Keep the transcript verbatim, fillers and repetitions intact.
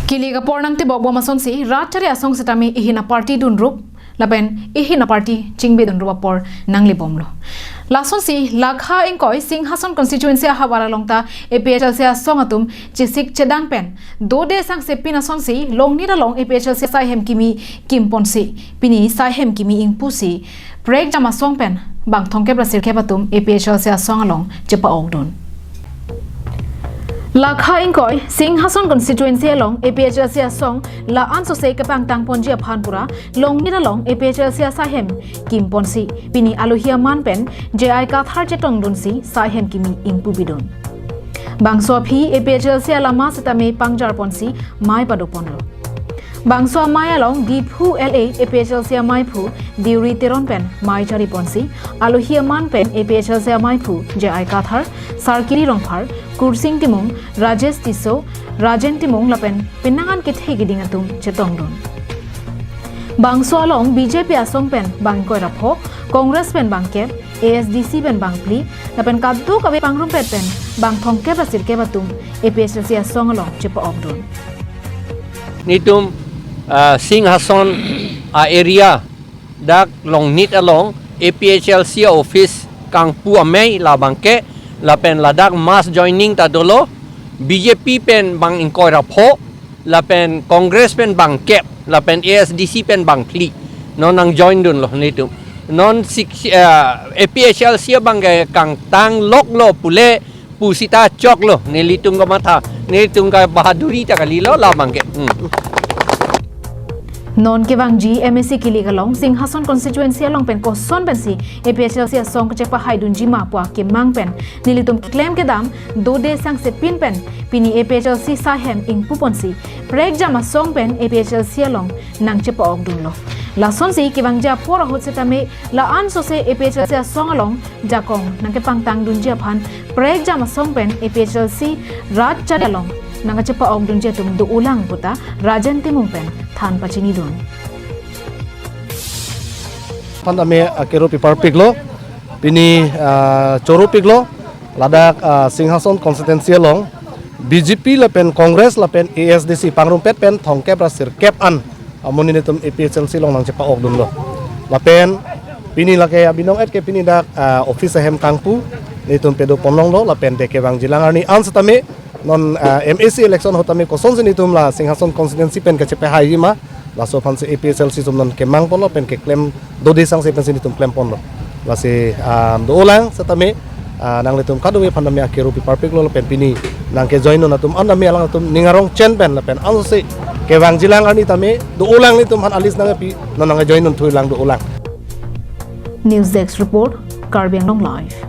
Kili kapor nangtebok bom asonsi, rat chari asong setame ihin aparty dunrup, lapen ihin aparty chingbedunrup apor nanglebomlo. Lasonsi, lakha ingkoi Singhason constituency ahavar along ta A P H L C asong atum chesik chedang pen dode sangse pin asonsi, Longnit along A P H L C asai hem kimi kimponsi, pini sai hem kimi ingpusi, prekjam asong pen bang thomkep ra sirkep atum A P H L C asong along chepa-okdun. Lakha ingkoi Singhason constituency along A P H L C asong la-an sose kepangtangponji aphan pura Longnit along A P H L C asai hem kimponsi, pini alohi aman pen J I Kathar chetongdunsi sai hem kimi ingpu bidun. Bangso aphi A P H L C alama setame pangjarponsi mei padoponlo. Bangso amei along Diphu L A A P H L C ameiphu Deuri Teron pen mei chariponsi, alohi aman pen A P H L C ameiphu J I Kathar, Sarkiri Rongphar, Kursing Timung, Rajesh Tisso, Rajen Timung lapen penang an kethe keding atum chetongdun. Bangso along B J P asong pen bang ingkoi ra pho, Congress pen bang kep, A S D C pen bang phli, lapen kadokave pangrumpet pen bang thomkep ra sirkep atum A P H L C asong along chepa-okdun. Nelitum, ah, Singhason, ah, area dak Longnit along A P H L C office kangpu amei labangke, lapen ladak mass joining ta dolo, B J P pen bang ingkoi ra pho, lapen Congress pen bang kep, lapen A S D C pen bang phli. Non nangjoindunlo nelitum. Non six, eh, A P H L C abangke kangtang loklo pule pusita choklo. Nelitum kamatha, nelitum kabahaduri ta kalilo labangke. Hmm. Non kevangji M A C kilik along Singhason constituency along pen koson pensi A P H L C asong kachepahaidunji ma pu akemang pen nelitum klem kedam dode sangse pin pen pini A P H L C sai hem ingpuponsi, prekjam asong pen A P H L C along nangchepa-okdunlo. Lasonsi kevangji apor ahut setame la-an sose A P H L C asong along jakong nangkepangtangdunji aphan prekjam asong pen A P H L C rat chari along nangkachepa-okdunji atum do-olang puta Rajen Timung pen than pachinidun. Phan tame akero piparpiklo, pini, ah, choropiklo, ladak, ah, Singhason constituency along B J P lapen Congress lapen A S D C pangrumpet pen thomkep ra sirkep an amonit nelitum A P H L C along nangchepa-okdunlo. Lapen pini lake abinong et ke pini dak, ah, office ahem kangpu nelitum pedoponlonglo, lapen de kevangjilang arni an setame non, ah, M A C election ahut tame kosonsi nelitum la Singhason constituency pen kachepahaiji ma, laso aphansi A P H L C atum non kemangponlo pen keklem dode sangse pensi nelitum klemponlo. Lasi, ah, do-olang setame, ah, nanglitum kadokave aphan tame akero piparpiklo lapen pini nangkejoindun atum an tame alangtum ning arong chen pen lapen ansi kevangjilang arni tame do-olang nelitum aphan a-list nangkepi, non nangkejoindun thulang do-olang. News Desk Report, Karbi Anglong Live.